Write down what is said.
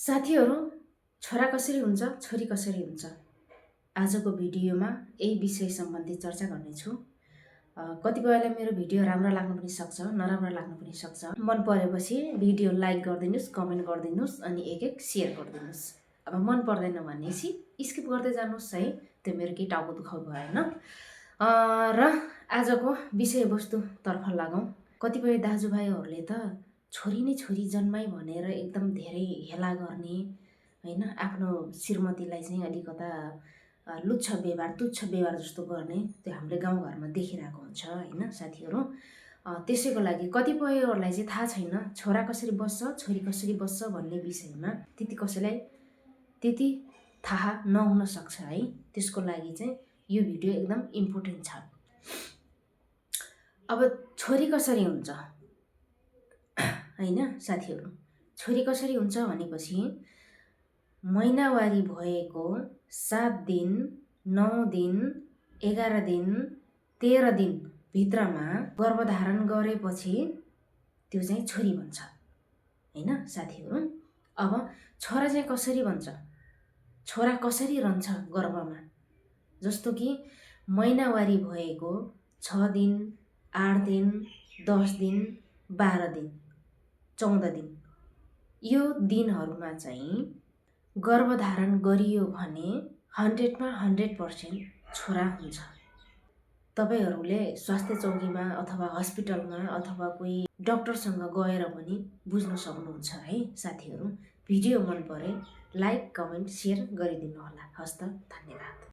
साथीहरू, छोरा कसरी हुन्छ, छोरी कसरी हुन्छ? आजको भिडियोमा यही विषय सम्बन्धी चर्चा गर्नेछु। कतिपयलाई मेरो भिडियो राम्रो लाग्न पनि सक्छ, नराम्रो लाग्न पनि सक्छ। मन परेपछि भिडियो लाइक गरिदिनुस्, कमेन्ट गरिदिनुस् अनि एक सेयर गरिदिनुस्। अब मन पर्दैन भनेपछि स्किप गर्दै जानुहोस् है, त्यो मेरो केही टाउको दुखाउ भएन। र आजको विषयवस्तुतर्फ लागौँ। कतिपय दाजुभाइहरूले त छोरी नै छोरी जन्माई भनेर एकदम धेरै हेला गर्ने होइन, आफ्नो श्रीमतीलाई चाहिँ अलिकता लुच्छ व्यवहार, तुच्छ व्यवहार जस्तो गर्ने, त्यो हामीले गाउँघरमा देखिरहेको हुन्छ होइन साथीहरू। त्यसैको लागि कतिपयहरूलाई चाहिँ थाहा छैन छोरा कसरी बस्छ, छोरी कसरी बस्छ भन्ने विषयमा कसैलाई त्यति थाहा नहुन सक्छ है। त्यसको लागि चाहिँ यो भिडियो एकदम इम्पोर्टेन्ट छ। अब छोरी कसरी हुन्छ होइन साथीहरू, छोरी कसरी हुन्छ भनेपछि महिनावारी भएको 7 दिन, 9 दिन, 11 दिन, 13 दिन भित्रमा गर्भधारण गरेपछि त्यो चाहिँ छोरी बन्छ होइन साथीहरू। अब छोरा चाहिँ कसरी बन्छ, छोरा कसरी रहन्छ गर्भमा, जस्तो कि महिनावारी भएको 6 दिन, 8 दिन, 10 दिन, 12 दिन, 14 दिन, यो दिनहरूमा चाहिँ गर्भधारण गरियो भने 100 मा 100% छोरा हुन्छ। तपाईहरूले स्वास्थ्य चौकीमा अथवा हस्पिटलमा अथवा कोही डाक्टरसँग गएर पनि बुझ्न सक्नुहुन्छ है साथीहरू। भिडियो मन परे लाइक, कमेन्ट, सेयर गरिदिनु होला। हस्त, धन्यवाद।